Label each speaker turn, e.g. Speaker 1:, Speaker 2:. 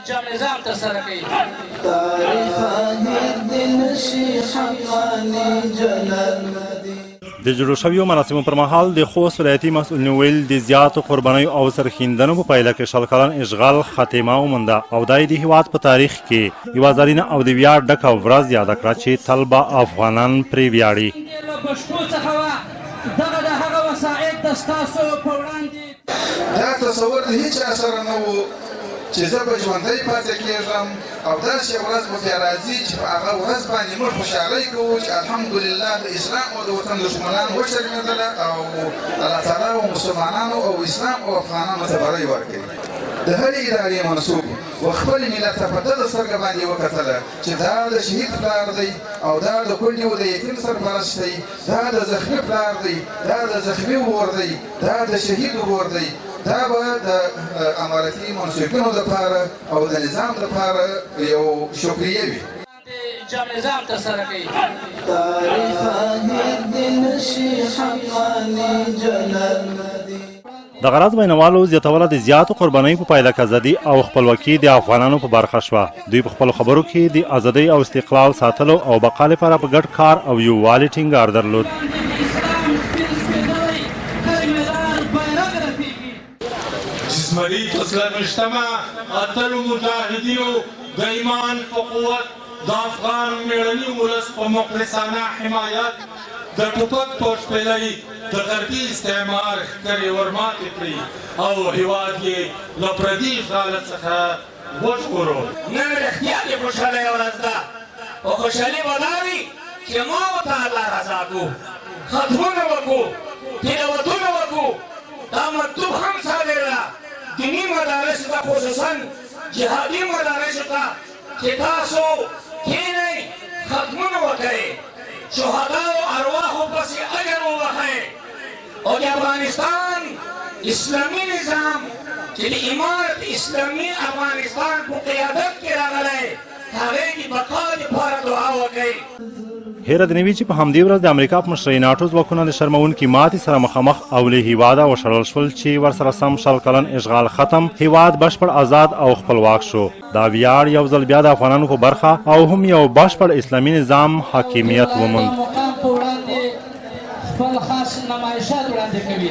Speaker 1: جام نظام ترسره کوي.
Speaker 2: تاریخ هېر دې نه شي حقاني جلال دی.
Speaker 3: د جوړو شویو مراسمو پر مهال د خوست ولایتي مسؤلینو ویل، د زیاتو قربانیو او سرښندنو په پایله کې 20 کلن اشغال خاتمه ومونده او دا یې د هیواد په تاریخ کې یوه زرینه او د ویاړ ډکه ورځ یاده کړه چې تل به افغانان پرې ویاړي.
Speaker 1: له بشپو څخه وه دغه د هغه وسایط د ستاسو په وړاندې.
Speaker 4: دا تصور د هیچا سره نه وو چې زه به ژوندی پاتې کېږم او داسې ورځ به بیا راځي چې په هغه ورځ باندې موږ خوشحالۍ کوو چې الحمدلله د اسلام او د وطن دښمنان وشرمېدله او الله تعالی و مسلمانانو او اسلام او افغانانو ته بری ورکوي. د هرې ادارې منسوب و خپل ملت ته په دغه سترګه باندې وکتله چې دا د شهید پلار دی او دا د کونډې او د یتیم سرپرست دی، دا د زخمي پلار دی، دا د زخمي ورور دی، دا د شهید ورور دی. دا به د امارتي منسوبینو دپاره او د نظام دپاره یو شکریه وي.
Speaker 1: جام نظام ترسره کوي.
Speaker 2: تاریخ هېر دې نه شي حقاني جلال دی.
Speaker 3: دغه راز ویناوالو زیاتوله، د زیاتو قربانیو په پایله کې ازادي او خپلواکي د افغانانو په برخه شوه. دوی په خپلو خبرو کې د ازادۍ او استقلال ساتلو او بقا لپاره په ګډ کار او یووالي ټینګار درلود.
Speaker 1: سپین سپېدلی کلمهدار بیرغ رپېږي.
Speaker 5: چې زمري په 24مه اتلو مجاهدینو د ایمان په قوت، د افغان میړني ولس په مخلصانه حمایت، د ټوپک په شپېلۍ د غربي استعمار ښکرې ورماتې کړې او هیواد یې له پردي اشغاله څخه وژغورو.
Speaker 6: نن رښتیا د خوشحالۍ ورځ ده او خوشحالي به دا وي چې ما او ته الله رضا کو، ختمونه وکړو، تلاوتونه وکړو. دا مکتوب هم صادر ده دیني مدارسو ته، خصوصا جهادي مدارسو ته، چې تاسو کینئ، ختمونه وکړئ، شهداو ارواحو پسې اجر وبخښئ او د افغانستان اسلامي نظام چې د امارت اسلامي افغانستان په قیادت کې راغلی، هغې د بقا لپاره دعا وکړئ.
Speaker 3: هېره دې نه وي چې په همدې ورځ د امریکا په مشرۍ ناټو ځواکونه د شرموونکي ماتې سره مخامخ او له هیواده وشړل شول چې ورسره سم 20 کلن اشغال ختم، هیواد بشپړ آزاد او خپلواک شو. دا ویاړ یو ځل بیا د افغانانو په برخه او هم یو بشپړ اسلامي نظام حاکمیت وموند.
Speaker 1: مقام په وړاندې خپل خاص نمایشات وړاندې کوي.